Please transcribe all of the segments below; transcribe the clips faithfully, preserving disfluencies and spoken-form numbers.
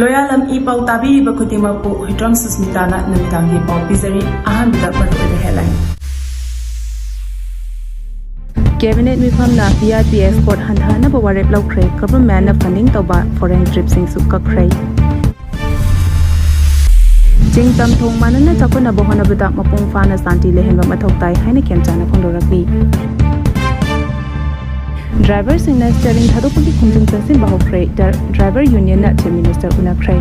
ꯂꯣꯌꯥꯂꯝ E ꯄꯥꯎ ꯇꯥꯕꯤꯔꯤꯕ ꯈꯨꯗꯤꯡꯃꯛꯄꯨ ꯍꯨꯏꯗ꯭ꯔꯣꯝ ꯁꯨꯁꯃꯤꯇꯥꯅ ꯅꯨꯃꯤꯗꯥꯡꯒꯤ ꯄꯥꯎ ꯄꯤꯖꯔꯤ꯫ ꯑꯍꯥꯟꯕꯗ ꯃꯔꯨꯑꯣꯏꯕ headline꯫ Cabinet ꯃꯤꯐꯝꯅ V I P escort ꯍꯟꯊꯍꯟꯅꯕ ꯋꯥꯔꯦꯞ ꯂꯧꯈ꯭ꯔꯦ꯫ Governmentꯅ funding ꯇꯧꯕ foreign tripꯁꯤꯡꯁꯨ ꯀꯛꯈ꯭ꯔꯦ꯫ ꯆꯤꯡ ꯇꯝ ꯊꯣꯡ ꯃꯥꯟꯅꯅ ꯆꯥꯎꯈꯠꯅꯕ ꯍꯣꯠꯅꯕꯗ ꯃꯄꯨꯡ ꯐꯥꯅ ꯁꯥꯟꯇꯤ ꯂꯩꯍꯟꯕ ꯃꯊꯧ ꯇꯥꯏ ꯍꯥꯏꯅ ꯈꯦꯝꯆꯥꯅ ꯐꯣꯡꯗꯣꯔꯛꯂꯤ꯫ Driverꯁꯤꯡꯅ steering ꯊꯥꯗꯣꯛꯄꯒꯤ ꯈꯣꯡꯖꯪ ꯆꯪꯁꯤꯟꯕ ꯍꯧꯈ꯭ꯔꯦ꯫ Dri-, Driver Unionꯅ Chief Minister ꯎꯅꯈ꯭ꯔꯦ꯫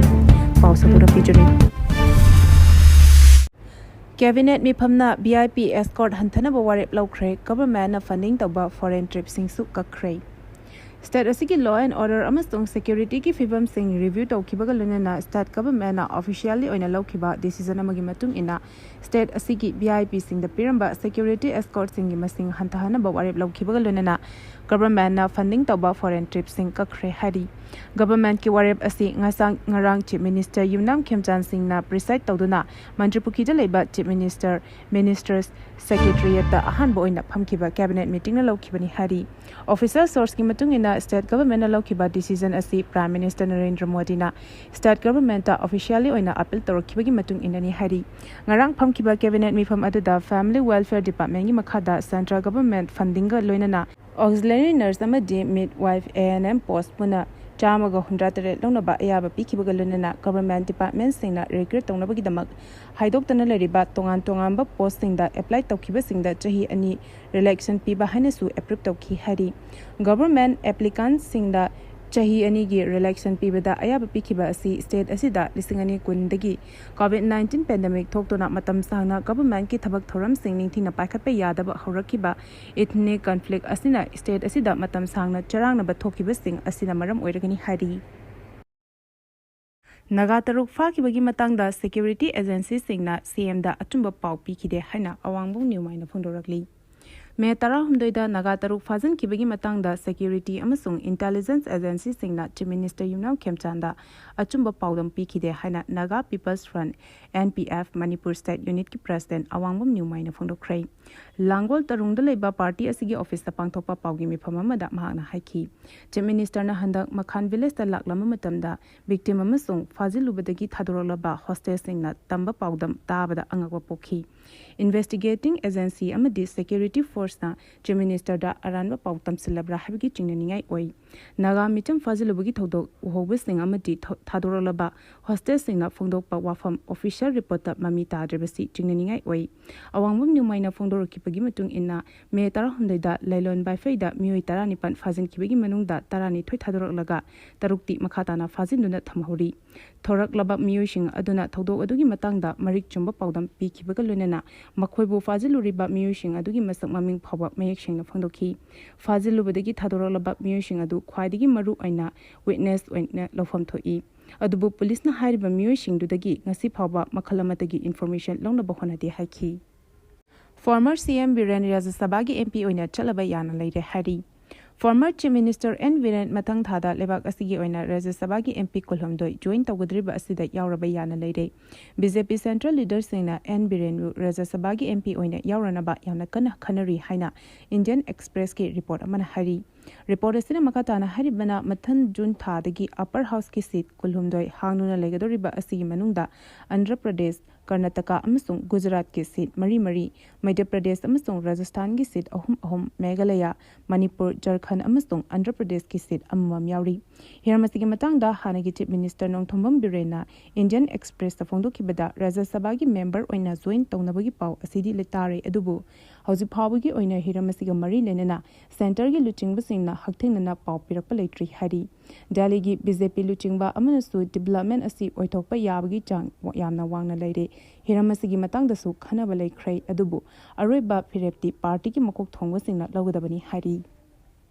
ꯄꯥꯎ ꯁꯟꯗꯣꯛꯅ ꯄꯤꯖꯔꯤ꯫ Cabinet ꯃꯤꯐꯝꯅ V I P escort ꯍꯟꯊꯅꯕ ꯋꯥꯔꯦꯞ ꯂꯧꯈ꯭ꯔꯦ꯫ Governmentꯅ funding ꯇꯧꯕ foreign tripꯁꯤꯡꯁꯨ ꯀꯛꯈ꯭ꯔꯦ꯫ State ꯑꯁꯤꯒꯤ law and order ꯑꯃꯁꯨꯡ securityꯒꯤ ꯐꯤꯕꯝꯁꯤꯡ review ꯇꯧꯈꯤꯕꯒ ꯂꯣꯏꯅꯅ state governmentꯅ officially ꯑꯣꯏꯅ ꯂꯧꯈꯤꯕ decision ꯑꯃꯒꯤ ꯃꯇꯨꯡ ꯏꯟꯅ state ꯑꯁꯤꯒꯤ V I Pꯁꯤꯡꯗ ꯄꯤꯔꯝꯕ security escortꯁꯤꯡꯒꯤ ꯃꯁꯤꯡ ꯍꯟꯊꯍꯟꯅꯕ ꯋꯥꯔꯦꯞ ꯂꯧꯈꯤꯕꯒ ꯂꯣꯏꯅꯅ governmentꯅ funding ꯇꯧꯕ foreign tripꯁꯤꯡ ꯀꯛꯈ꯭ꯔꯦ ꯍꯥꯏꯔꯤ꯫ Governmentꯀꯤ ꯋꯥꯔꯦꯞ ꯑꯁꯤ ꯉꯁꯥꯡ-, ꯉꯔꯥꯡ Chief Minister ꯌꯨꯝꯅꯥꯝ ꯈꯦꯝꯆꯥꯟ ꯁꯤꯡꯅ preside ꯇꯧꯗꯨꯅ ꯃꯟꯇ꯭ꯔꯤꯄꯨꯈ꯭ꯔꯤꯗ ꯂꯩꯕ Chief Minister, Ministers Secretariatꯇ ꯑꯍꯥꯟꯕ ꯑꯣꯏꯅ ꯐꯝꯈꯤꯕ cabinet meetingꯅ ꯂꯧꯈꯤꯕꯅꯤ ꯍꯥꯏꯔꯤ꯫ Official sourceꯀꯤ ꯃꯇꯨꯡ ꯏꯟꯅ state governmentꯅ ꯂꯧꯈꯤꯕ decision ꯑꯁꯤ Prime Minister ꯅꯔꯦꯟꯗ꯭ꯔ ꯃꯣꯗꯤꯅ state governmentꯇ officially ꯑꯣꯏꯅ appeal ꯇꯧꯔꯛꯈꯤꯕꯒꯤ ꯃꯇꯨꯡ ꯏꯟꯅꯅꯤ ꯍꯥꯏꯔꯤ꯫ ꯉꯔꯥꯡ ꯐꯝꯈꯤꯕ cabinet ꯃꯤꯐꯝ ꯑꯗꯨꯗ Family Welfare Departmentꯀꯤ ꯃꯈꯥꯗ central government fundingꯒ ꯂꯣꯏꯅꯅ auxiliary nurse ꯑꯃꯗꯤ midwife A N M post ꯄꯨꯟꯅ ꯆꯥꯝꯃꯒ ꯍꯨꯝꯗ꯭ꯔꯥ ꯇꯔꯦꯠ ꯂꯧꯅꯕ ꯑꯌꯥꯕ ꯄꯤꯈꯤꯕꯒ ꯂꯣꯏꯅꯅ government departmentꯁꯤꯡꯅ recruit ꯇꯧꯅꯕꯒꯤꯗꯃꯛ ꯍꯥꯏꯗꯣꯛꯇꯅ ꯂꯩꯔꯤꯕ ꯇꯣꯉꯥꯟ ꯇꯣꯉꯥꯟꯕ postꯁꯤꯡꯗ apply ꯇꯧꯈꯤꯕꯁꯤꯡꯗ ꯆꯍꯤ ꯑꯅꯤ relaxation ꯄꯤꯕ ꯍꯥꯏꯅꯁꯨ approve ꯇꯧꯈꯤ ꯍꯥꯏꯔꯤ꯫ Government applicantꯁꯤꯡꯗ ꯆꯍꯤ ꯑꯅꯤꯒꯤ relaxation ꯄꯤꯕꯗ ꯑꯌꯥꯕ ꯄꯤꯈꯤꯕ ꯑꯁꯤ state ꯑꯁꯤꯗ ꯂꯤꯁꯤꯡ ꯑꯅꯤ ꯀꯨꯟꯗꯒꯤ COVID nineteen pandemic ꯊꯣꯛꯇꯨꯅ ꯃꯇꯝ ꯁꯥꯡꯅ governmentꯀꯤ ꯊꯕꯛ ꯊꯧꯔꯝꯁꯤꯡ ꯅꯤꯡꯊꯤꯅ ꯄꯥꯏꯈꯠꯄ ꯌꯥꯗꯕ ꯍꯧꯔꯛꯈꯤꯕ ethnic conflict ꯑꯁꯤꯅ state ꯑꯁꯤꯗ ꯃꯇꯝ ꯁꯥꯡꯅ ꯆꯔꯥꯡꯅꯕ ꯊꯣꯛꯈꯤꯕꯁꯤꯡ ꯑꯁꯤꯅ ꯃꯔꯝ ꯑꯣꯏꯔꯒꯅꯤ ꯍꯥꯏꯔꯤ꯫ ꯅꯥꯒꯥ ꯇꯔꯨꯛ ꯐꯥꯈꯤꯕꯒꯤ ꯃꯇꯥꯡꯗ security agencyꯁꯤꯡꯅ CMꯗ ꯑꯆꯨꯝꯕ ꯄꯥꯎ ꯄꯤꯈꯤꯗꯦ ꯍꯥꯏꯅ ꯑꯋꯥꯡꯕꯨꯡ ꯅ꯭ꯌꯨꯃꯥꯏꯅ ꯐꯣꯡꯗꯣꯔꯛꯂꯤ꯫ ꯃꯦ ꯇꯔꯥꯍꯨꯝꯗꯣꯏꯗ ꯅꯥꯒꯥ ꯇꯔꯨꯛ ꯐꯥꯖꯤꯟꯈꯤꯕꯒꯤ ꯃꯇꯥꯡꯗ security ꯑꯃꯁꯨꯡ intelligence agencyꯁꯤꯡꯅ Chief Minister ꯌꯨꯝꯅꯥꯝ ꯈꯦꯝꯆꯥꯟꯗ ꯑꯆꯨꯝꯕ ꯄꯥꯎꯗꯝ ꯄꯤꯈꯤꯗꯦ ꯍꯥꯏꯅ Naga People's Front, N P F, Manipur State Unitꯀꯤ President ꯑꯋꯥꯡꯕꯝ ꯅ꯭ꯌꯨꯃꯥꯏꯅ ꯐꯣꯡꯗꯣꯛꯈ꯭ꯔꯦ꯫ ꯂꯥꯡꯒꯣꯜ ꯇꯔꯨꯡꯗ ꯂꯩꯕ party ꯑꯁꯤꯒꯤ officeꯇ ꯄꯥꯡꯊꯣꯛꯄ ꯄꯥꯎꯒꯤ ꯃꯤꯐꯝ ꯑꯃꯗ ꯃꯍꯥꯛꯅ ꯍꯥꯏꯈꯤ, Chief Ministerꯅ ꯍꯟꯗꯛ ꯃꯈꯥꯟ villageꯇ ꯂꯥꯛꯂꯝꯕ ꯃꯇꯝꯗ victim ꯑꯃꯁꯨꯡ ꯐꯥꯖꯤꯜꯂꯨꯕꯗꯒꯤ ꯊꯥꯗꯣꯔꯛꯂꯕ hostageꯁꯤꯡꯅ ꯇꯝꯕ ꯄꯥꯎꯗꯝ ꯇꯥꯕꯗ ꯑꯉꯛꯄ ꯄꯣꯛꯈꯤ꯫ Investigating agency ꯑꯃꯗꯤ security forceꯅ Chief Ministerꯗ ꯑꯔꯥꯟꯕ ꯄꯥꯎ ꯇꯝꯁꯤꯜꯂꯕ꯭ꯔꯥ ꯍꯥꯏꯕꯒꯤ ꯆꯤꯡꯅꯅꯤꯡꯉꯥꯏ ꯑꯣꯏ꯫ ꯅꯥꯒꯥ ꯃꯤꯆꯝ ꯐꯥꯖꯤꯜꯂꯨꯕꯒꯤ ꯊꯧꯗꯣꯛ ꯎꯍꯧꯕꯁꯤꯡ ꯑꯃꯗꯤ ꯊ-, ꯊꯥꯗꯣꯔꯛꯂꯕ hostageꯁꯤꯡꯅ ꯐꯣꯡꯗꯣꯛꯄ ꯋꯥꯐꯝ official reportꯇ ꯃꯃꯤ ꯇꯥꯗ꯭ꯔꯤꯕꯁꯤ ꯆꯤꯡꯅꯅꯤꯡꯉꯥꯏ ꯑꯣꯏ꯫ ꯑꯋꯥꯡꯕꯝ ꯅ꯭ꯌꯨꯃꯥꯏꯅ ꯐꯣꯡꯗꯣꯔꯛꯈꯤꯕꯒꯤ ꯃꯇꯨꯡ ꯏꯟꯅ, ꯃꯦ ꯇꯔꯥꯍꯨꯝꯗꯣꯏꯗ ꯂꯩꯂꯣꯟ ꯕꯥꯏꯐꯩꯗ ꯃꯤꯑꯣꯏ ꯇꯔꯥꯅꯤꯄꯥꯟ ꯐꯥꯖꯤꯟꯈꯤꯕꯒꯤ ꯃꯅꯨꯡꯗ ꯇꯔꯥꯅꯤꯊꯣꯏ ꯊꯥꯗꯣꯔꯛꯂꯒ ꯇꯔꯨꯛꯇꯤ ꯃꯈꯥ ꯇꯥꯅ ꯐꯥꯖꯤꯟꯗꯨꯅ ꯊꯝꯍꯧꯔꯤ꯫ ꯊꯣꯔꯛꯂꯕ ꯃꯤꯑꯣꯏꯁꯤꯡ ꯑꯗꯨꯅ ꯊꯧꯗꯣꯛ ꯑꯗꯨꯒꯤ ꯃꯇꯥꯡꯗ ꯃꯔꯤꯛ ꯆꯨꯝꯕ ꯄꯥꯎꯗꯝ ꯄꯤꯈꯤꯕꯒ ꯂꯣꯏꯅꯅ ꯃꯈꯣꯏꯕꯨ ꯐꯥꯖꯤꯜꯂꯨꯔꯤꯕ ꯃꯤꯑꯣꯏꯁꯤꯡ ꯑꯗꯨꯒꯤ ꯃꯁꯛ ꯃꯃꯤꯡ ꯐꯥꯎꯕ ꯃꯌꯦꯛ ꯁꯦꯡꯅ ꯐꯣꯡꯗꯣꯛꯈꯤ꯫ ꯐꯥꯖꯤꯜꯂꯨꯕꯗꯒꯤ ꯊꯥꯗꯣꯔꯛꯂꯕ ꯃꯤꯑꯣꯏꯁꯤꯡ ꯑꯗꯨ ꯈ꯭ꯋꯥꯏꯗꯒꯤ ꯃꯔꯨ ꯑꯣꯏꯅ witness ꯑꯣꯏꯅ ꯂꯧꯐꯝ ꯊꯣꯛꯏ꯫ ꯑꯗꯨꯕꯨ ꯄꯨꯂꯤꯁꯅ ꯍꯥꯏꯔꯤꯕ ꯃꯤꯑꯣꯏꯁꯤꯡꯗꯨꯗꯒꯤ ꯉꯁꯤ ꯐꯥꯎꯕ ꯃꯈꯜ ꯑꯃꯠꯇꯒꯤ information ꯂꯧꯅꯕ ꯍꯣꯠꯅꯗꯦ ꯍꯥꯏꯈꯤ꯫ Former C M ꯕꯤꯔꯦꯟ ꯔꯥꯖ꯭ꯌ ꯁꯚꯥꯒꯤ M P ꯑꯣꯏꯅ ꯆꯠꯂꯕ ꯌꯥꯅ ꯂꯩꯔꯦ ꯍꯥꯏꯔꯤ꯫ Former Chief Minister N Biren ꯃꯊꯪ ꯊꯥꯗ ꯂꯩꯕꯥꯛ ꯑꯁꯤꯒꯤ ꯑꯣꯏꯅ ꯔꯥꯖ꯭ꯌ ꯁꯚꯥꯒꯤ M P ꯀꯨꯜꯍꯨꯝꯗꯣꯏ join ꯇꯧꯒꯗꯧꯔꯤꯕ ꯑꯁꯤꯗ ꯌꯥꯎꯔꯕ ꯌꯥꯅ ꯂꯩꯔꯦ꯫ B J P Central Leaderꯁꯤꯡꯅ N ꯕꯤꯔꯦꯟꯕꯨ ꯔꯥꯖ꯭ꯌ ꯁꯚꯥꯒꯤ M P ꯑꯣꯏꯅ ꯌꯥꯎꯔꯅꯕ ꯌꯥꯝꯅ ꯀꯟꯅ ꯈꯟꯅꯔꯤ ꯍꯥꯏꯅ Indian Expressꯀꯤ report ꯑꯃꯅ ꯍꯥꯏꯔꯤ꯫ Report ꯑꯁꯤꯅ ꯃꯈꯥ ꯇꯥꯅ ꯍꯥꯏꯔꯤꯕꯅ, ꯃꯊꯪ June ꯊꯥꯗꯒꯤ Upper Houseꯀꯤ seat ꯀꯨꯜꯍꯨꯝꯗꯣꯏ ꯍꯥꯡꯗꯨꯅ ꯂꯩꯒꯗꯧꯔꯤꯕ ꯑꯁꯤꯒꯤ ꯃꯅꯨꯡꯗ ꯑꯟꯙ꯭ꯔ ꯄ꯭ꯔꯗꯦꯁ, ꯀꯔꯅꯥꯇꯀꯥ ꯑꯃꯁꯨꯡ ꯒꯨꯖꯔꯥꯠꯀꯤ seat ꯃꯔꯤ ꯃꯔꯤ, ꯃꯙ꯭ꯌ ꯄ꯭ꯔꯗꯦꯁ ꯑꯃꯁꯨꯡ ꯔꯥꯖꯁꯊꯥꯟꯒꯤ seat ꯑꯍꯨꯝ ꯑꯍꯨꯝ, ꯃꯦꯘꯥꯂꯌꯥ, ꯃꯅꯤꯄꯨꯔ, ꯖꯔꯈꯟꯗ ꯑꯃꯁꯨꯡ ꯑꯟꯙ꯭ꯔ ꯄ꯭ꯔꯗꯦꯁꯀꯤ seat ꯑꯃꯃꯝ ꯌꯥꯎꯔꯤ꯫ ꯍꯤꯔꯝ ꯑꯁꯤꯒꯤ ꯃꯇꯥꯡꯗ ꯍꯥꯟꯅꯒꯤ Chief Minister ꯅꯣꯡꯊꯣꯝꯕꯝ ꯕꯤꯔꯦꯟꯅ Indian Expressꯇ ꯐꯣꯡꯗꯣꯛꯈꯤꯕꯗ, ꯔꯥꯖ꯭ꯌ ꯁꯚꯥꯒꯤ member ꯑꯣꯏꯅ join ꯇꯧꯅꯕꯒꯤ ꯄꯥꯎ ꯑꯁꯤꯗꯤ ꯂꯩꯇꯥꯔꯦ, ꯑꯗꯨꯕꯨ ꯍꯧꯖꯤꯛ ꯐꯥꯎꯕꯒꯤ ꯑꯣꯏꯅ ꯍꯤꯔꯝ ꯑꯁꯤꯒ ꯃꯔꯤ ꯂꯩꯅꯅ centreꯒꯤ ꯂꯨꯆꯤꯡꯕꯁꯤꯡꯅ ꯍꯛꯊꯦꯡꯅꯅ ꯄꯥꯎ ꯄꯤꯔꯛꯄ ꯂꯩꯇ꯭ꯔꯤ ꯍꯥꯏꯔꯤ꯫ ꯗꯦꯜꯂꯤꯒꯤ B J P ꯂꯨꯆꯤꯡꯕ ꯑꯃꯅꯁꯨ development ꯑꯁꯤ ꯑꯣꯏꯊꯣꯛꯄ ꯌꯥꯕꯒꯤ ꯆꯥꯡ ꯌꯥꯝꯅ ꯋꯥꯡꯅ ꯂꯩꯔꯦ꯫ ꯍꯤꯔꯝ ꯑꯁꯤꯒꯤ ꯃꯇꯥꯡꯗꯁꯨ ꯈꯟꯅꯕ ꯂꯩꯈ꯭ꯔꯦ, ꯑꯗꯨꯕꯨ ꯑꯔꯣꯏꯕ ꯐꯤꯔꯦꯞꯇꯤ partyꯒꯤ ꯃꯀꯣꯛ ꯊꯣꯡꯕꯁꯤꯡꯅ ꯂꯧꯒꯗꯕꯅꯤ ꯍꯥꯏꯔꯤ꯫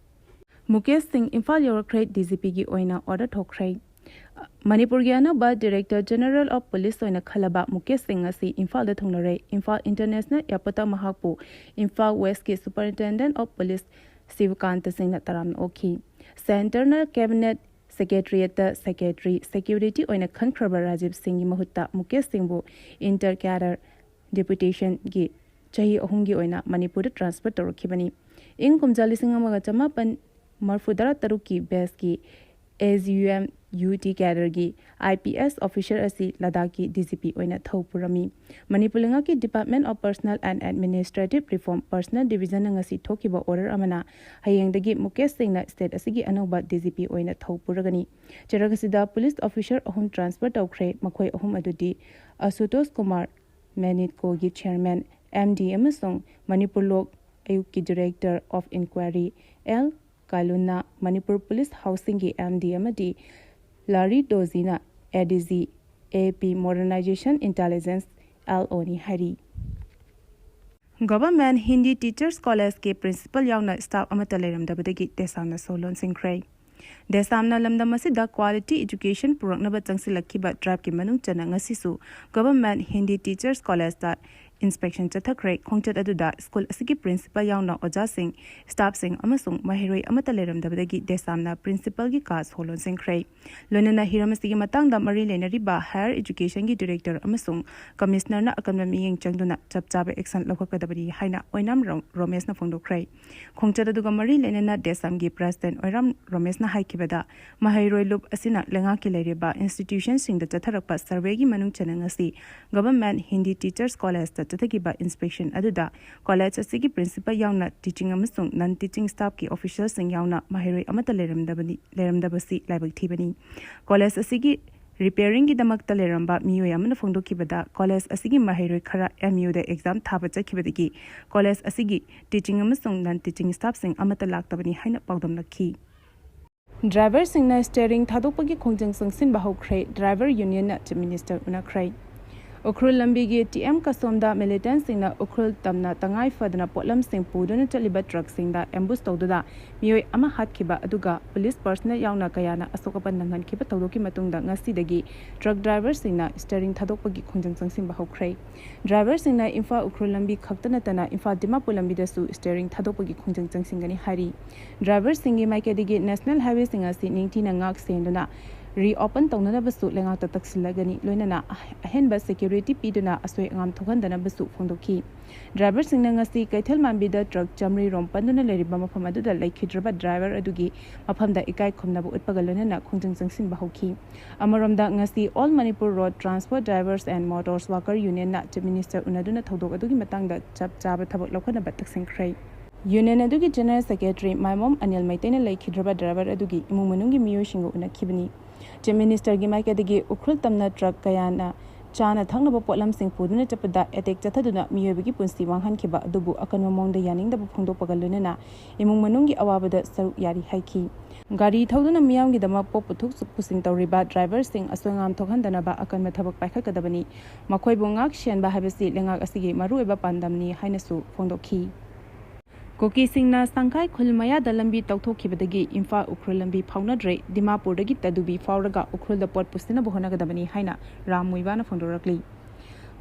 ꯃꯨꯀꯦꯁ ꯁꯤꯡ ꯏꯝꯐꯥꯜ ꯌꯧꯔꯛꯈ꯭ꯔꯦ, D G Pꯒꯤ ꯑꯣꯏꯅ order ꯊꯣꯛꯈ꯭ꯔꯦ꯫ ꯃꯅꯤꯄꯨꯔꯒꯤ ꯑꯅꯧꯕ Director General of Police ꯑꯣꯏꯅ ꯈꯜꯂꯕ ꯃꯨꯀꯦꯁ ꯁꯤꯡ ꯑꯁꯤ ꯏꯝꯐꯥꯜꯗ ꯊꯨꯡꯂꯔꯦ꯫ ꯏꯝꯐꯥꯜ International Airportꯇ ꯃꯍꯥꯛꯄꯨ ꯏꯝꯐꯥꯜ Westꯀꯤ Superintendent of Police ꯁꯤꯕꯀꯥꯟꯇ ꯁꯤꯡꯅ ꯇꯔꯥꯝꯅ ꯑꯣꯛꯈꯤ꯫ Centreꯅ Cabinet Secretariatꯇ Secretary Security ꯑꯣꯏꯅ ꯈꯟꯈ꯭ꯔꯕ ꯔꯥꯖꯤꯕ ꯁꯤꯡꯒꯤ ꯃꯍꯨꯠꯇ ꯃꯨꯀꯦꯁ ꯁꯤꯡꯕꯨ Inter Cadre Deputationꯒꯤ ꯆꯍꯤ ꯑꯍꯨꯝꯒꯤ ꯑꯣꯏꯅ ꯃꯅꯤꯄꯨꯔꯗ transfer ꯇꯧꯔꯛꯈꯤꯕꯅꯤ꯫ ꯏꯪ ꯀꯨꯝꯖꯥ ꯂꯤꯁꯤꯡ ꯑꯃꯒ ꯆꯃꯥꯄꯟ ꯃꯔꯤꯐꯨꯇꯔꯥ ꯇꯔꯨꯛꯀꯤ batchꯀꯤ AGUM UT cadreꯒꯤ IPS officer ꯑꯁꯤ ꯂꯗꯥꯈꯀꯤ DGP ꯑꯣꯏꯅ ꯊꯧ ꯄꯨꯔꯝꯃꯤ꯫ ꯃꯅꯤꯄꯨꯔ ꯂꯩꯉꯥꯛꯀꯤ Department of Personnel and Administrative Reform Personnel Divisionꯅ ꯉꯁꯤ ꯊꯣꯛꯈꯤꯕ order ꯑꯃꯅ ꯍꯌꯦꯡꯗꯒꯤ ꯃꯨꯀꯦꯁ ꯁꯤꯡꯅ state ꯑꯁꯤꯒꯤ ꯑꯅꯧꯕ DGP ꯑꯣꯏꯅ ꯊꯧ ꯄꯨꯔꯒꯅꯤ꯫ ꯆꯦꯔꯛ ꯑꯁꯤꯗ police officer ꯑꯍꯨꯝ transfer ꯇꯧꯈ꯭ꯔꯦ꯫ ꯃꯈꯣꯏ ꯑꯍꯨꯝ ꯑꯗꯨꯗꯤ ꯑꯁꯨꯇꯣꯁ ꯀꯨꯃꯥꯔ, MANEDCOꯒꯤ chairman, MD ꯑꯃꯁꯨꯡ ꯃꯅꯤꯄꯨꯔ ꯂꯣꯛ ꯑꯌꯣꯒꯀꯤ Director of Inquiry, ꯑꯦꯜ ꯀꯥꯂꯨꯟꯅ ꯃꯅꯤꯄꯨꯔ Police Housingꯒꯤ MD ꯑꯃꯗꯤ ꯂꯥꯔꯤ ꯗꯣꯖꯤꯅ ADG AP Modernization Intelligence, LOꯅꯤ ꯍꯥꯏꯔꯤ꯫ Government Hindi Teachers Collegeꯀꯤ principal ꯌꯥꯎꯅ staff ꯑꯃꯠꯇ ꯂꯩꯔꯝꯗꯕꯗꯒꯤ ꯗꯦꯁꯥꯝꯅ ꯁꯣ ꯂꯣꯟꯁꯤꯟꯈ꯭ꯔꯦ꯫ ꯗꯦꯁꯥꯝꯅ ꯂꯝꯗꯝ ꯑꯁꯤꯗ quality education ꯄꯨꯔꯛꯅꯕ ꯆꯪꯁꯤꯜꯂꯛꯈꯤꯕ driveꯀꯤ ꯃꯅꯨꯡ ꯆꯟꯅ ꯉꯁꯤꯁꯨ Government Hindi Teachers Collegeꯇ inspection ꯆꯠꯊꯈ꯭ꯔꯦ꯫ ꯈꯣꯡꯆꯠ ꯑꯗꯨꯗ school ꯑꯁꯤꯒꯤ principal ꯌꯥꯎꯅ ꯑꯣꯖꯥꯁꯤꯡ, staffꯁꯤꯡ ꯑꯃꯁꯨꯡ ꯃꯍꯩꯔꯣꯏ ꯑꯃꯠꯇ ꯂꯩꯔꯝꯗꯕꯗꯒꯤ ꯗꯦꯁꯥꯝꯅ principalꯒꯤ ꯀꯥ ꯁꯣ ꯂꯣꯟꯁꯤꯟꯈ꯭ꯔꯦ꯫ ꯂꯣꯏꯅꯅ ꯍꯤꯔꯝ ꯑꯁꯤꯒꯤ ꯃꯇꯥꯡꯗ ꯃꯔꯤ ꯂꯩꯅꯔꯤꯕ Higher Educationꯒꯤ Director ꯑꯃꯁꯨꯡ Commissionerꯅ ꯑꯀꯟꯕ ꯃꯤꯠꯌꯦꯡ ꯆꯪꯗꯨꯅ ꯆꯞ ꯆꯥꯕ action ꯂꯧꯈꯠꯀꯗꯕꯅꯤ ꯍꯥꯏꯅ ꯑꯣꯏꯅꯥꯝ ꯔꯣ-, ꯔꯣꯃꯦꯁꯅ ꯐꯣꯡꯗꯣꯛꯈ꯭ꯔꯦ꯫ ꯈꯣꯡꯆꯠ ꯑꯗꯨꯒ ꯃꯔꯤ ꯂꯩꯅꯅ ꯗꯦꯁꯥꯝꯒꯤ President ꯑꯣꯏꯅꯥꯝ ꯔꯣꯃꯦꯁꯅ ꯍꯥꯏꯈꯤꯕꯗ, ꯃꯍꯩꯔꯣꯏ ꯂꯨꯞ ꯑꯁꯤꯅ ꯂꯩꯉꯥꯛꯀꯤ ꯂꯩꯔꯤꯕ institutionꯁꯤꯡꯗ ꯆꯠꯊꯔꯛꯄ surveyꯒꯤ ꯃꯅꯨꯡ ꯆꯟꯅ ꯉꯁꯤ Government Hindi Teachers Collegeꯇ ꯆꯠꯊꯈꯤꯕ inspection ꯑꯗꯨꯗ college ꯑꯁꯤꯒꯤ principal ꯌꯥꯎꯅ teaching ꯑꯃꯁꯨꯡ non teaching staffꯀꯤ officialꯁꯤꯡ ꯌꯥꯎꯅ ꯃꯍꯩꯔꯣꯏ ꯑꯃꯠꯇ ꯂꯩꯔꯝꯗꯕꯅꯤ, ꯂꯩꯔꯝꯗꯕꯁꯤ ꯂꯥꯏꯕꯛ ꯊꯤꯕꯅꯤ꯫ College ꯑꯁꯤꯒꯤ repairingꯒꯤꯗꯃꯛꯇ ꯂꯩꯔꯝꯕ ꯃꯤꯑꯣꯏ ꯑꯃꯅ ꯐꯣꯡꯗꯣꯛꯈꯤꯕꯗ, college ꯑꯁꯤꯒꯤ ꯃꯍꯩꯔꯣꯏ ꯈꯔ MUꯗ exam ꯊꯥꯕ ꯆꯠꯈꯤꯕꯗꯒꯤ college ꯑꯁꯤꯒꯤ teaching ꯑꯃꯁꯨꯡ non teaching staffꯁꯤꯡ ꯑꯃꯠꯇ ꯂꯥꯛꯇꯕꯅꯤ ꯍꯥꯏꯅ ꯄꯥꯎꯗꯝꯂꯛꯈꯤ꯫ Driverꯁꯤꯡꯅ steering ꯊꯥꯗꯣꯛꯄꯒꯤ ꯈꯣꯡꯖꯪ ꯆꯪꯁꯤꯟꯕ ꯍꯧꯈ꯭ꯔꯦ꯫ Driver Unionꯅ Chief Minister ꯎꯅꯈ꯭ꯔꯦ꯫ ꯎꯈ꯭ꯔꯨꯜ ꯂꯝꯕꯤꯒꯤ ꯇꯤ ꯑꯦꯝ ꯀꯁꯣꯝꯗ ꯃꯤꯂꯤꯇꯦꯟꯁꯤꯡꯅ ꯎꯈ꯭ꯔꯨꯜ ꯇꯝꯅ ꯇꯉꯥꯏ ꯐꯗꯅ ꯄꯣꯠꯂꯝꯁꯤꯡ ꯄꯨꯗꯨꯅ ꯆꯠꯂꯤꯕ ꯇ꯭ꯔꯛꯁꯤꯡꯗ ꯑꯦꯝꯕꯨꯁ ꯇꯧꯗꯨꯅ ꯃꯤꯑꯣꯏ ꯑꯃ ꯍꯥꯠꯈꯤꯕ ꯑꯗꯨꯒ ꯄꯨꯂꯤꯁ ꯄꯔꯁꯅꯦꯜ ꯌꯥꯎꯅ ꯀꯌꯥꯅ ꯑꯁꯣꯛ ꯑꯄꯟ ꯅꯪꯍꯟꯈꯤꯕ ꯊꯧꯗꯣꯛꯀꯤ ꯃꯇꯨꯡꯗ ꯉꯁꯤꯗꯒꯤ ꯇ꯭ꯔꯛ ꯗ꯭ꯔꯥꯏꯚꯔꯁꯤꯡꯅ ꯁ꯭ꯇꯤꯌꯔꯤꯡ ꯊꯥꯗꯣꯛꯄꯒꯤ ꯈꯣꯡꯖꯪ ꯆꯪꯁꯤꯟꯕ ꯍꯧꯈ꯭ꯔꯦ꯫ ꯗ꯭ꯔꯥꯏꯚꯔꯁꯤꯡꯅ ꯏꯝꯐꯥꯜ ꯎꯈ꯭ꯔꯨꯜ ꯂꯝꯕꯤ ꯈꯛꯇ ꯅꯠꯇꯅ ꯏꯝꯐꯥꯜ ꯗꯤꯃꯥꯄꯨꯔ ꯂꯝꯕꯤꯗꯁꯨ ꯁ꯭ꯇꯤꯌꯔꯤꯡ ꯊꯥꯗꯣꯛꯄꯒꯤ ꯈꯣꯡꯖꯪ ꯆꯪꯁꯤꯟꯒꯅꯤ ꯍꯥꯏꯔꯤ꯫ ꯗ꯭ꯔꯥꯏꯚꯔꯁꯤꯡꯒꯤ ꯃꯥꯏꯀꯩꯗꯒꯤ ꯅꯦꯁꯅꯦꯜ ꯍꯥꯏꯋꯦꯁꯤꯡ ꯑꯁꯤ ꯅꯤꯡꯊꯤꯅ ꯉꯥꯛ ꯁꯦꯟꯗꯨꯅ ꯔꯤꯑꯣꯄꯟ ꯇꯧꯅꯅꯕꯁꯨ ꯂꯩꯉꯥꯛꯇ ꯇꯛꯁꯤꯜꯂꯒꯅꯤ, ꯂꯣꯏꯅꯅ ꯑꯍꯦꯟꯕ ꯁꯦꯀ꯭ꯌꯨꯔꯤꯇꯤ ꯄꯤꯗꯨꯅ ꯑꯁꯣꯏ ꯑꯉꯥꯝ ꯊꯣꯛꯍꯟꯗꯅꯕꯁꯨ ꯐꯣꯡꯗꯣꯛꯈꯤ꯫ ꯗ꯭ꯔꯥꯏꯚꯔꯁꯤꯡꯅ ꯉꯁꯤ ꯀꯩꯊꯦꯜ ꯃꯥꯟꯕꯤꯗ ꯇ꯭ꯔꯛ ꯆꯥꯃꯔꯤ ꯔꯣꯝ ꯄꯟꯗꯨꯅ ꯂꯩꯔꯤꯕ ꯃꯐꯝ ꯑꯗꯨꯗ ꯂꯩꯈꯤꯗ꯭ꯔꯕ ꯗ꯭ꯔꯥꯏꯚꯔ ꯑꯗꯨꯒꯤ ꯃꯐꯝꯗ ꯏꯀꯥꯏ ꯈꯨꯝꯅꯕ ꯎꯠꯄꯒ ꯂꯣꯏꯅꯅ ꯈꯣꯡꯖꯪ ꯆꯪꯁꯤꯟꯕ ꯍꯧꯈꯤ꯫ ꯑꯃꯔꯣꯝꯗ, ꯉꯁꯤ All Manipur Road Transport Drivers and Motors Worker Union ꯅ Chief Minister ꯎꯅꯗꯨꯅ ꯊꯧꯗꯣꯛ ꯑꯗꯨꯒꯤ ꯃꯇꯥꯡꯗ ꯆꯞ ꯆꯥꯕ ꯊꯕꯛ ꯂꯧꯈꯠꯅꯕ ꯇꯛꯁꯤꯟꯈ꯭ꯔꯦ꯫ ꯌꯨꯅꯤꯌꯟ ꯑꯗꯨꯒꯤ ꯖꯦꯅꯔꯦꯜ ꯁꯦꯀ꯭ꯔꯦꯇꯔꯤ ꯃꯥꯏꯃꯣꯝ ꯑꯅꯤꯜ ꯃꯩꯇꯩꯅ ꯂꯩꯈꯤꯗ꯭ꯔꯕ ꯗ꯭ꯔꯥꯏꯚꯔ ꯑꯗꯨꯒꯤ ꯏꯃꯨꯡ ꯃꯅꯨꯡꯒꯤ ꯃꯤꯑꯣꯏꯁꯤꯡꯒ ꯎꯅꯈꯤꯕꯅꯤ꯫ ꯆꯤꯐ ꯃꯤꯅꯤꯁꯇꯔꯒꯤ ꯃꯥꯏꯀꯩꯗꯒꯤ ꯎꯈ꯭ꯔꯨꯜ ꯇꯝꯅ ꯇ꯭ꯔꯛ ꯀꯌꯥꯅ ꯆꯥꯅ ꯊꯛꯅꯕ ꯄꯣꯠꯂꯝꯁꯤꯡ ꯄꯨꯗꯨꯅ ꯆꯠꯄꯗ ꯑꯦꯇꯦꯛ ꯆꯠꯊꯗꯨꯅ ꯃꯤꯑꯣꯏꯕꯒꯤ ꯄꯨꯟꯁꯤ ꯃꯥꯡꯍꯟꯈꯤꯕ ꯑꯗꯨꯕꯨ ꯑꯀꯟꯕ ꯃꯑꯣꯡꯗ ꯌꯥꯅꯤꯡꯗꯕ ꯐꯣꯡꯗꯣꯛꯄꯒ ꯂꯣꯏꯅꯅ ꯏꯃꯨꯡ ꯃꯅꯨꯡꯒꯤ ꯑꯋꯥꯕꯗ ꯁꯔꯨꯛ ꯌꯥꯔꯤ ꯍꯥꯏꯈꯤ꯫ ꯒꯥꯔꯤ ꯊꯧꯗꯨꯅ ꯃꯤꯌꯥꯝꯒꯤꯗꯃꯛ ꯄꯣꯠ ꯄꯨꯊꯣꯛ ꯄꯨꯁꯤꯟ ꯇꯧꯔꯤꯕ ꯗ꯭ꯔꯥꯏꯚꯔꯁꯤꯡ ꯑꯁꯣꯏ ꯑꯉꯥꯝ ꯊꯣꯛꯍꯟꯗꯅꯕ ꯑꯀꯟꯕ ꯊꯕꯛ ꯄꯥꯏꯈꯠꯀꯗꯕꯅꯤ꯫ ꯃꯈꯣꯏꯕꯨ ꯉꯥꯛ ꯁꯦꯟꯕ ꯍꯥꯏꯕꯁꯤ ꯂꯩꯉꯥꯛ ꯑꯁꯤꯒꯤ ꯃꯔꯨꯑꯣꯏꯕ ꯄꯥꯟꯗꯝꯅꯤ ꯍꯥꯏꯅꯁꯨ ꯐꯣꯡꯗꯣꯛꯈꯤ꯫ ꯀꯨꯀꯤꯁꯤꯡꯅ ꯁꯪꯈꯥꯏ ꯈꯨꯜ ꯃꯌꯥꯗ ꯂꯝꯕꯤ ꯇꯧꯊꯣꯛꯈꯤꯕꯗꯒꯤ ꯏꯝꯐꯥꯜ ꯎꯈ꯭ꯔꯨꯜ ꯂꯝꯕꯤ ꯐꯥꯎꯅꯗ꯭ꯔꯦ꯫ ꯗꯤꯃꯥꯄꯨꯔꯗꯒꯤ ꯇꯗꯨꯕꯤ ꯐꯥꯎꯔꯒ ꯎꯈ꯭ꯔꯨꯜꯗ ꯄꯣꯠ ꯄꯨꯁꯤꯟꯅꯕ ꯍꯣꯠꯅꯒꯗꯕꯅꯤ ꯍꯥꯏꯅ ꯔꯥꯝ ꯃꯨꯏꯕꯥꯅ ꯐꯣꯡꯗꯣꯔꯛꯂꯤ꯫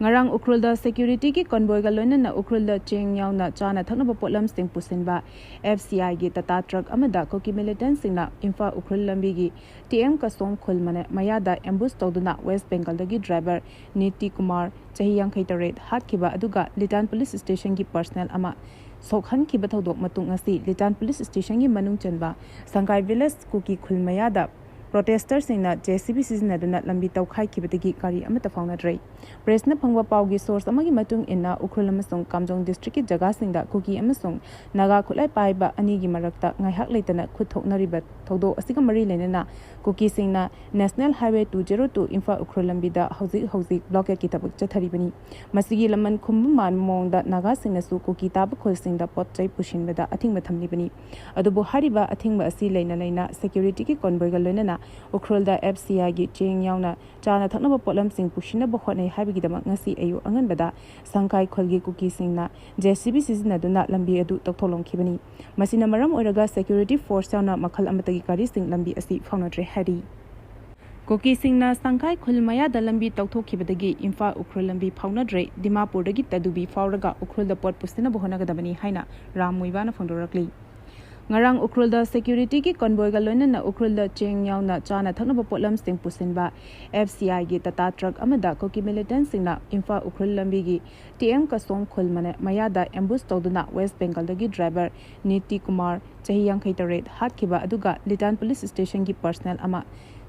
ꯉꯔꯥꯡ ꯎꯈ꯭ꯔꯨꯜꯗ ꯁꯦꯀ꯭ꯌꯨꯔꯤꯇꯤꯒꯤ ꯀꯣꯟꯕꯣꯏꯒ ꯂꯣꯏꯅꯅ ꯎꯈ꯭ꯔꯨꯜꯗ ꯆꯦꯡ ꯌꯥꯎꯅ ꯆꯥꯅ ꯊꯛꯅꯕ ꯄꯣꯠꯂꯝꯁꯤꯡ ꯄꯨꯁꯤꯟꯕ ꯑꯦꯐ ꯁꯤ ꯑꯥꯏꯒꯤ ꯇꯥꯇꯥ ꯇ꯭ꯔꯛ ꯑꯃꯗ ꯀꯨꯀꯤ ꯃꯤꯂꯤꯇꯦꯟꯁꯤꯡꯅ ꯏꯝꯐꯥꯜ ꯎꯈ꯭ꯔꯨꯜ ꯂꯝꯕꯤꯒꯤ ꯇꯤ ꯑꯦꯝ ꯀꯁꯣꯝ ꯈꯨꯜ ꯃꯅ-, ꯃꯌꯥꯗ ꯑꯦꯝꯕꯨꯁ ꯇꯧꯗꯨꯅ ꯋꯦꯁ ꯕꯦꯡꯒꯜꯗꯒꯤ ꯗ꯭ꯔꯥꯏꯚꯔ ꯅꯤꯇꯤ ꯀꯨꯃꯥꯔ, ꯆꯍꯤ ꯌꯥꯡꯈꯩ ꯇꯔꯦꯠ, ꯍꯥꯠꯈꯤꯕ ꯑꯗꯨꯒ ꯂꯤꯇꯥꯟ ꯄꯨꯂꯤꯁ ꯁ꯭ꯇꯦꯁꯟꯒꯤ ꯄꯔꯁꯅꯦꯜ ꯑꯃ ꯁꯣꯛꯍꯟꯈꯤꯕ ꯊꯧꯗꯣꯛ ꯃꯇꯨꯡ ꯉꯁꯤ ꯂꯤꯇꯥꯟ ꯄꯨꯂꯤꯁ ꯁ꯭ꯇꯦꯁꯟꯒꯤ ꯃꯅꯨꯡ ꯆꯟꯕ ꯁꯪꯒꯥꯏ ꯚꯤꯂꯦꯖ ꯀꯨꯀꯤ ꯈꯨꯜ ꯃꯌꯥꯗ ꯄ꯭ꯔꯣꯇꯦꯁꯇꯔꯁꯤꯡꯅ ꯖꯦ ꯁꯤ ꯕꯤ ꯁꯤꯖꯤꯟꯅꯗꯨꯅ ꯂꯝꯕꯤ ꯇꯧꯈꯥꯏꯈꯤꯕꯗꯒꯤ ꯒꯥꯔꯤ ꯑꯃꯠꯇ ꯐꯥꯎꯅꯗ꯭ꯔꯦ꯫ ꯄ꯭ꯔꯦꯁꯅ ꯐꯪꯕ ꯄꯥꯎꯒꯤ ꯁꯣꯔꯁ ꯑꯃꯒꯤ ꯃꯇꯨꯡ ꯏꯟꯅ, ꯎꯈ꯭ꯔꯨꯜ ꯑꯃꯁꯨꯡ ꯀꯥꯝꯖꯣꯡ ꯗꯤꯁꯇ꯭ꯔꯤꯛꯀꯤ ꯖꯒꯥꯁꯤꯡꯗ ꯀꯨꯀꯤ ꯑꯃꯁꯨꯡ ꯅꯥꯒꯥ ꯈꯨꯠꯂꯥꯏ ꯄꯥꯏꯕ ꯑꯅꯤꯒꯤ ꯃꯔꯛꯇ ꯉꯥꯏꯍꯥꯛ ꯂꯩꯇꯅ ꯈꯨꯠ ꯊꯣꯛꯅꯔꯤꯕ ꯊꯧꯗꯣꯛ ꯑꯁꯤꯒ ꯃꯔꯤ ꯂꯩꯅꯅ ꯀꯨꯀꯤꯁꯤꯡꯅ national highway two zero two Imphal Ukhrul ꯂꯝꯕꯤꯗ ꯍꯧꯖꯤꯛ ꯍꯧꯖꯤꯛ ꯕ꯭ꯂꯣꯀꯦꯠꯀꯤ ꯊꯕꯛ ꯆꯠꯊꯔꯤꯕꯅꯤ꯫ ꯃꯁꯤꯒꯤ ꯂꯃꯟ ꯈꯨꯝꯕ ꯃꯥꯟꯕ ꯃꯑꯣꯡꯗ ꯅꯥꯒꯥꯁꯤꯡꯅꯁꯨ ꯀꯨꯀꯤ ꯇꯥꯕ ꯈꯨꯜꯁꯤꯡꯗ ꯄꯣꯠ ꯆꯩ ꯄꯨꯁꯤꯟꯕꯗ ꯑꯊꯤꯡꯕ ꯊꯝꯂꯤꯕꯅꯤ꯫ ꯑꯗꯨꯕꯨ ꯍꯥꯏꯔꯤꯕ ꯑꯊꯤꯡꯕ ꯑꯁꯤ ꯂꯩꯅ ꯂꯩꯅ ꯁꯦꯀ꯭ꯌꯨꯔꯤꯇꯤꯒꯤ ꯀꯣꯟꯕꯣꯏꯒ ꯂꯣꯏꯅꯅ ꯎꯈ꯭ꯔꯨꯜꯗ ꯑꯦꯐ ꯁꯤ ꯑꯥꯏꯒꯤ ꯆꯦꯡ ꯌꯥꯎꯅ ꯆꯥꯅ ꯊꯛꯅꯕ ꯄꯣꯠꯂꯝꯁꯤꯡ ꯄꯨꯁꯤꯟꯅꯕ ꯍꯣꯠꯅꯩ ꯍꯥꯏꯕꯒꯤꯗꯃꯛ ꯉꯁꯤ ꯑꯌꯨꯛ ꯑꯉꯟꯕꯗ ꯁꯪꯈꯥꯏ ꯈꯨꯜꯒꯤ ꯀꯨꯀꯤꯁꯤꯡꯅ ꯖꯦ ꯁꯤ ꯕꯤ ꯁꯤꯖꯤꯟꯅꯗꯨꯅ ꯂꯝꯕꯤ ꯑꯗꯨ ꯇꯧꯊꯣꯛꯂꯝꯈꯤꯕꯅꯤ꯫ ꯃꯁꯤꯅ ꯃꯔꯝ ꯑꯣꯏꯔꯒ ꯁꯦꯀ꯭ꯌꯨꯔꯤꯇꯤ ꯐꯣꯔꯁ ꯌꯥꯎꯅ ꯃꯈꯜ ꯑꯃꯠꯇꯒꯤ ꯒꯥꯔꯤꯁꯤꯡ ꯂꯝꯕꯤ ꯑꯁꯤ ꯐꯥꯎꯅꯗ꯭ꯔꯦ ꯍꯥꯏꯔꯤ꯫ ꯀꯨꯀꯤꯁꯤꯡꯅ ꯁꯪꯈꯥꯏ ꯈꯨꯜ ꯃꯌꯥꯗ ꯂꯝꯕꯤ ꯇꯧꯊꯣꯛꯈꯤꯕꯗꯒꯤ ꯏꯝꯐꯥꯜ ꯎꯈ꯭ꯔꯨꯜ ꯂꯝꯕꯤ ꯐꯥꯎꯅꯗ꯭ꯔꯦ, ꯗꯤꯃꯥꯄꯨꯔꯗꯒꯤ ꯇꯗꯨꯕꯤ ꯐꯥꯎꯔꯒ ꯎꯈ꯭ꯔꯨꯜꯗ ꯄꯣꯠ ꯄꯨꯁꯤꯟꯅꯕ ꯍꯣꯠꯅꯒꯗꯕꯅꯤ ꯍꯥꯏꯅ ꯔꯥꯝ ꯃꯨꯏꯕꯥꯅ ꯐꯣꯡꯗꯣꯔꯛꯂꯤ꯫ ꯉꯔꯥꯡ ꯎꯈ꯭ꯔꯨꯜꯗ ꯁꯦꯀ꯭ꯌꯨꯔꯤꯇꯤꯒꯤ ꯀꯣꯟꯕꯣꯏꯒ ꯂꯣꯏꯅꯅ ꯎꯈ꯭ꯔꯨꯜꯗ ꯆꯦꯡ ꯌꯥꯎꯅ ꯆꯥꯅ ꯊꯛꯅꯕ ꯄꯣꯠꯂꯝꯁꯤꯡ ꯄꯨꯁꯤꯟꯕ ꯑꯦꯐ ꯁꯤ ꯑꯥꯏꯒꯤ ꯇꯥꯇꯥ ꯇ꯭ꯔꯛ ꯑꯃꯗ ꯀꯨꯀꯤ ꯃꯤꯂꯤꯇꯦꯟꯠꯁꯤꯡꯅ ꯏꯝꯐꯥꯜ ꯎꯈ꯭ꯔꯨꯜ ꯂꯝꯕꯤꯒꯤ ꯇꯤ ꯑꯦꯝ ꯀꯁꯣꯝ ꯈꯨꯜ ꯃꯅ-, ꯃꯌꯥꯗ ꯑꯦꯝꯕꯨꯁ ꯇꯧꯗꯨꯅ ꯋꯦꯁ ꯕꯦꯡꯒꯜꯗꯒꯤ ꯗ꯭ꯔꯥꯏꯚꯔ ꯅꯤꯇꯤ ꯀꯨꯃꯥꯔ, ꯆꯍꯤ ꯌꯥꯡꯈꯩ ꯇꯔꯦꯠ, ꯍꯥꯠꯈꯤꯕ ꯑꯗꯨꯒ ꯂꯤꯇꯥꯟ ꯄꯨꯂꯤꯁ ꯁ꯭ꯇꯦꯁꯟꯒꯤ ꯄꯔꯁꯅꯦꯜ ꯑꯃ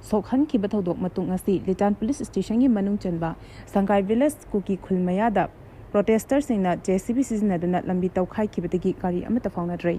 ꯁꯣꯛꯍꯟꯈꯤꯕ ꯊꯧꯗꯣꯛ ꯃꯇꯨꯡ ꯉꯁꯤ ꯂꯤꯇꯥꯟ ꯄꯨꯂꯤꯁ ꯁ꯭ꯇꯦꯁꯟꯒꯤ ꯃꯅꯨꯡ ꯆꯟꯕ ꯁꯪꯒꯥꯏ ꯚꯤꯂꯦꯖ ꯀꯨꯀꯤ ꯈꯨꯜ ꯃꯌꯥꯗ ꯄ꯭ꯔꯣꯇꯦꯁꯇꯔꯁꯤꯡꯅ ꯖꯦ ꯁꯤ ꯕꯤ ꯁꯤꯖꯤꯟꯅꯗꯨꯅ ꯂꯝꯕꯤ ꯇꯧꯈꯥꯏꯈꯤꯕꯗꯒꯤ ꯒꯥꯔꯤ ꯑꯃꯠꯇ ꯐꯥꯎꯅꯗ꯭ꯔꯦ꯫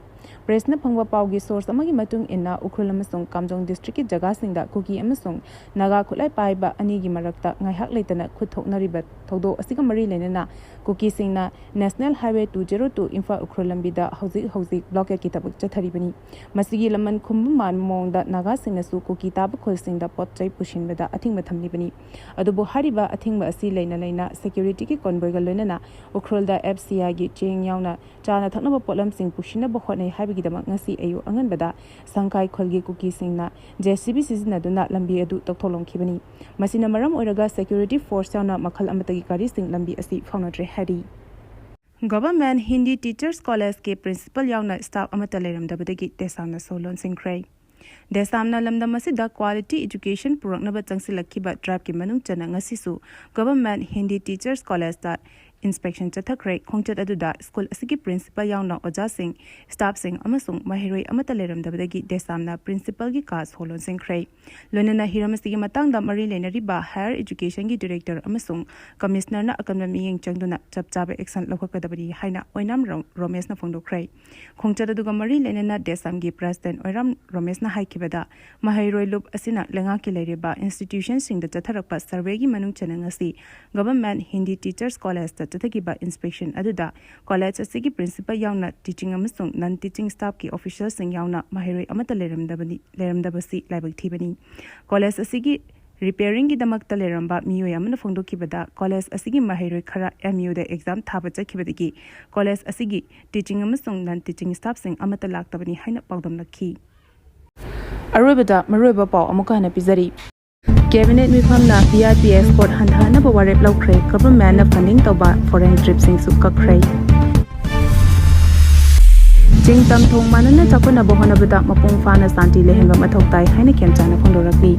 ꯄ꯭ꯔꯦꯁꯅ ꯐꯪꯕ ꯄꯥꯎꯒꯤ ꯁꯣꯔꯁ ꯑꯃꯒꯤ ꯃꯇꯨꯡ ꯏꯟꯅ, ꯎꯈ꯭ꯔꯨꯜ ꯑꯃꯁꯨꯡ ꯀꯥꯝꯖꯣꯡ ꯗꯤꯁꯇ꯭ꯔꯤꯛꯀꯤ ꯖꯒꯥꯁꯤꯡꯗ ꯀꯨꯀꯤ ꯑꯃꯁꯨꯡ ꯅꯥꯒꯥ ꯈꯨꯠꯂꯥꯏ ꯄꯥꯏꯕ ꯑꯅꯤꯒꯤ ꯃꯔꯛꯇ ꯉꯥꯏꯍꯥꯛ ꯂꯩꯇꯅ ꯈꯨꯠ ꯊꯣꯛꯅꯔꯤꯕ ꯊꯧꯗꯣꯛ ꯑꯁꯤꯒ ꯃꯔꯤ ꯂꯩꯅꯅ ꯀꯨꯀꯤꯁꯤꯡꯅ national highway two zero two Imphal Ukhrul ꯂꯝꯕꯤꯗ ꯍꯧꯖꯤꯛ ꯍꯧꯖꯤꯛ ꯕ꯭ꯂꯣꯀꯦꯠꯀꯤ ꯊꯕꯛ ꯆꯠꯊꯔꯤꯕꯅꯤ꯫ ꯃꯁꯤꯒꯤ ꯂꯃꯟ ꯈꯨꯝꯕ ꯃꯥꯟꯕ ꯃꯑꯣꯡꯗ ꯅꯥꯒꯥꯁꯤꯡꯅꯁꯨ ꯀꯨꯀꯤ ꯇꯥꯕ ꯈꯨꯜꯁꯤꯡꯗ ꯄꯣꯠ ꯆꯩ ꯄꯨꯁꯤꯟꯕꯗ ꯑꯊꯤꯡꯕ ꯊꯝꯂꯤꯕꯅꯤ꯫ ꯑꯗꯨꯕꯨ ꯍꯥꯏꯔꯤꯕ ꯑꯊꯤꯡꯕ ꯑꯁꯤ ꯂꯩꯅ ꯂꯩꯅ ꯁꯦꯀ꯭ꯌꯨꯔꯤꯇꯤꯒꯤ ꯀꯣꯟꯕꯣꯏꯒ ꯂꯣꯏꯅꯅ ꯎꯈ꯭ꯔꯨꯜꯗ ꯑꯦꯐ ꯁꯤ ꯑꯥꯏꯒꯤ ꯆꯦꯡ ꯌꯥꯎꯅ ꯆꯥꯅ ꯊꯛꯅꯕ ꯄꯣꯠꯂꯝꯁꯤꯡ ꯄꯨꯁꯤꯟꯅꯕ ꯍꯣꯠꯅꯩ ꯍꯥꯏꯕꯒꯤꯗꯃꯛ ꯉꯁꯤ ꯑꯌꯨꯛ ꯑꯉꯟꯕꯗ ꯁꯪꯈꯥꯏ ꯈꯨꯜꯒꯤ ꯀꯨꯀꯤꯁꯤꯡꯅ ꯖꯦ ꯁꯤ ꯕꯤ ꯁꯤꯖꯤꯟꯅꯗꯨꯅ ꯂꯝꯕꯤ ꯑꯗꯨ ꯇꯧꯊꯣꯛꯂꯝꯈꯤꯕꯅꯤ꯫ ꯃꯁꯤꯅ ꯃꯔꯝ ꯑꯣꯏꯔꯒ ꯁꯦꯀ꯭ꯌꯨꯔꯤꯇꯤ ꯐꯣꯔꯁ ꯌꯥꯎꯅ ꯃꯈꯜ ꯑꯃꯠꯇꯒꯤ ꯒꯥꯔꯤꯁꯤꯡ ꯂꯝꯕꯤ ꯑꯁꯤ ꯐꯥꯎꯅꯗ꯭ꯔꯦ ꯍꯥꯏꯔꯤ꯫ ꯒꯚꯔꯟꯃꯦꯟꯠ ꯍꯤꯟꯗꯤ ꯇꯤꯆꯔꯁ ꯀꯣꯂꯦꯖꯀꯤ ꯄ꯭ꯔꯤꯟꯁꯤꯄꯜ ꯌꯥꯎꯅ ꯁ꯭ꯇꯥꯐ ꯑꯃꯠꯇ ꯂꯩꯔꯝꯗꯕꯗꯒꯤ ꯗꯦꯁꯥꯝꯅ ꯁꯣ ꯂꯣꯟꯁꯤꯟꯈ꯭ꯔꯦ꯫ ꯗꯦꯁꯥꯝꯅ ꯂꯝꯗꯝ ꯑꯁꯤꯗ ꯀ꯭ꯋꯥꯂꯤꯇꯤ ꯑꯦꯖꯨꯀꯦꯁꯟ ꯄꯨꯔꯛꯅꯕ ꯆꯪꯁꯤꯜꯂꯛꯈꯤꯕ ꯗ꯭ꯔꯥꯏꯚꯀꯤ ꯃꯅꯨꯡ ꯆꯟꯅ ꯉꯁꯤꯁꯨ ꯒꯚꯔꯟꯃꯦꯟꯠ ꯍꯤꯟꯗꯤ ꯇꯤꯆꯔꯁ ꯀꯣꯂꯦꯖꯇ ꯏꯟꯁꯄꯦꯛꯁꯟ ꯆꯠꯊꯈ꯭ꯔꯦ꯫ ꯈꯣꯡꯆꯠ ꯑꯗꯨꯗ ꯁ꯭ꯀꯨꯜ ꯑꯁꯤꯒꯤ ꯄ꯭ꯔꯤꯟꯁꯤꯄꯜ ꯌꯥꯎꯅ ꯑꯣꯖꯥꯁꯤꯡ, ꯁ꯭ꯇꯥꯐꯁꯤꯡ ꯑꯃꯁꯨꯡ ꯃꯍꯩꯔꯣꯏ ꯑꯃꯠꯇ ꯂꯩꯔꯝꯗꯕꯗꯒꯤ ꯗꯦꯁꯥꯝꯅ ꯄ꯭ꯔꯤꯟꯁꯤꯄꯜꯒꯤ ꯀꯥ ꯁꯣ ꯂꯣꯟꯁꯤꯟꯈ꯭ꯔꯦ꯫ ꯂꯣꯏꯅꯅ ꯍꯤꯔꯝ ꯑꯁꯤꯒꯤ ꯃꯇꯥꯡꯗ ꯃꯔꯤ ꯂꯩꯅꯔꯤꯕ ꯍꯥꯌꯔ ꯑꯦꯖꯨꯀꯦꯁꯟꯒꯤ ꯗꯤꯔꯦꯛꯇꯔ ꯑꯃꯁꯨꯡ ꯀꯃꯤꯁꯅꯔꯅ ꯑꯀꯟꯕ ꯃꯤꯠꯌꯦꯡ ꯆꯪꯗꯨꯅ ꯆꯞ ꯆꯥꯕ ꯑꯦꯛꯁꯟ ꯂꯧꯈꯠꯀꯗꯕꯅꯤ ꯍꯥꯏꯅ ꯑꯣꯏꯅꯥꯝ ꯔꯣ-, ꯔꯣꯃꯦꯁꯅ ꯐꯣꯡꯗꯣꯛꯈ꯭ꯔꯦ꯫ ꯈꯣꯡꯆꯠ ꯑꯗꯨꯒ ꯃꯔꯤ ꯂꯩꯅꯅ ꯗꯦꯁꯥꯝꯒꯤ ꯄ꯭ꯔꯦꯁꯤꯗꯦꯟꯠ ꯑꯣꯏꯔꯥꯝ ꯔꯣꯃꯦꯁꯅ ꯍꯥꯏꯈꯤꯕꯗ, ꯃꯍꯩꯔꯣꯏ ꯂꯨꯞ ꯑꯁꯤꯅ ꯂꯩꯉꯥꯛꯀꯤ ꯂꯩꯔꯤꯕ ꯏꯟꯁꯇꯤꯇ꯭ꯌꯨꯁꯟꯁꯤꯡꯗ ꯆꯠꯊꯔꯛꯄ ꯁꯔꯚꯦꯒꯤ ꯃꯅꯨꯡ ꯆꯟꯅ ꯉꯁꯤ ꯒꯚꯔꯟꯃꯦꯟꯠ ꯍꯤꯟꯗꯤ ꯇꯤꯆꯔꯁ ꯀꯣꯂꯦꯖꯇ ꯆꯠꯊꯈꯤꯕ inspection ꯑꯗꯨꯗ college ꯑꯁꯤꯒꯤ principal ꯌꯥꯎꯅ teaching ꯑꯃꯁꯨꯡ non teaching staffꯀꯤ officialꯁꯤꯡ ꯌꯥꯎꯅ ꯃꯍꯩꯔꯣꯏ ꯑꯃꯠꯇ ꯂꯩꯔꯝꯗꯕꯅꯤ ꯂꯩꯔꯝꯗꯕꯁꯤ ꯂꯥꯏꯕꯛ ꯊꯤꯕꯅꯤ꯫ College ꯑꯁꯤꯒꯤ repairingꯒꯤꯗꯃꯛꯇ ꯂꯩꯔꯝꯕ ꯃꯤꯑꯣꯏ ꯑꯃꯅ ꯐꯣꯡꯗꯣꯛꯈꯤꯕꯗ, college ꯑꯁꯤꯒꯤ ꯃꯍꯩꯔꯣꯏ ꯈꯔ MUꯗ exam ꯊꯥꯕ ꯆꯠꯈꯤꯕꯗꯒꯤ college ꯑꯁꯤꯒꯤ teaching ꯑꯃꯁꯨꯡ non teaching staffꯁꯤꯡ ꯑꯃꯠꯇ ꯂꯥꯛꯇꯕꯅꯤ ꯍꯥꯏꯅ ꯄꯥꯎꯗꯝꯂꯛꯈꯤ꯫ ꯑꯔꯣꯏꯕꯗ ꯃꯔꯨꯑꯣꯏꯕ ꯄꯥꯎ ꯑꯃꯨꯛꯀ ꯍꯟꯅ ꯄꯤꯖꯔꯤ꯫ Cabinet ꯃꯤꯐꯝꯅ VRP export ꯍꯟꯊꯍꯟꯅꯕ ꯋꯥꯔꯦꯞ ꯂꯧꯈ꯭ꯔꯦ꯫ Governmentꯅ funding ꯇꯧꯕ foreign tripꯁꯤꯡꯁꯨ ꯀꯛꯈ꯭ꯔꯦ꯫ ꯆꯤꯡ ꯇꯝ ꯊꯣꯡ ꯃꯥꯟꯅꯅ ꯆꯥꯎꯈꯠꯅꯕ ꯍꯣꯠꯅꯕꯗ ꯃꯄꯨꯡ ꯐꯥꯅ ꯁꯥꯟꯇꯤ ꯂꯩꯍꯟꯕ ꯃꯊꯧ ꯇꯥꯏ ꯍꯥꯏꯅ ꯈꯦꯝꯆꯥꯅ ꯐꯣꯡꯗꯣꯔꯛꯂꯤ꯫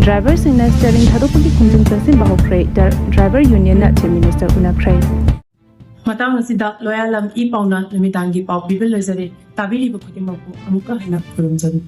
Driverꯁꯤꯡꯅ steering ꯊꯥꯗꯣꯛꯄꯒꯤ ꯈꯣꯡꯖꯪ ꯆꯪꯁꯤꯟꯕ ꯍꯧꯈ꯭ꯔꯦ꯫ Dri-, driver unionꯅ Chief Minister ꯎꯅꯈ꯭ꯔꯦ꯫ ꯃꯇꯥꯡ ꯑꯁꯤꯗ ꯂꯣꯌꯥꯂꯝ ꯏ ꯄꯥꯎꯅ ꯅꯨꯃꯤꯗꯥꯡꯒꯤ ꯄꯥꯎ ꯄꯤꯕ ꯂꯣꯏꯖꯔꯦ꯫ ꯇꯥꯕꯤꯔꯤꯕ ꯈꯨꯗꯤꯡꯃꯛꯄꯨ ꯑꯃꯨꯛꯀ ꯍꯟꯅ ꯈꯨꯔꯨꯝꯖꯔꯤ꯫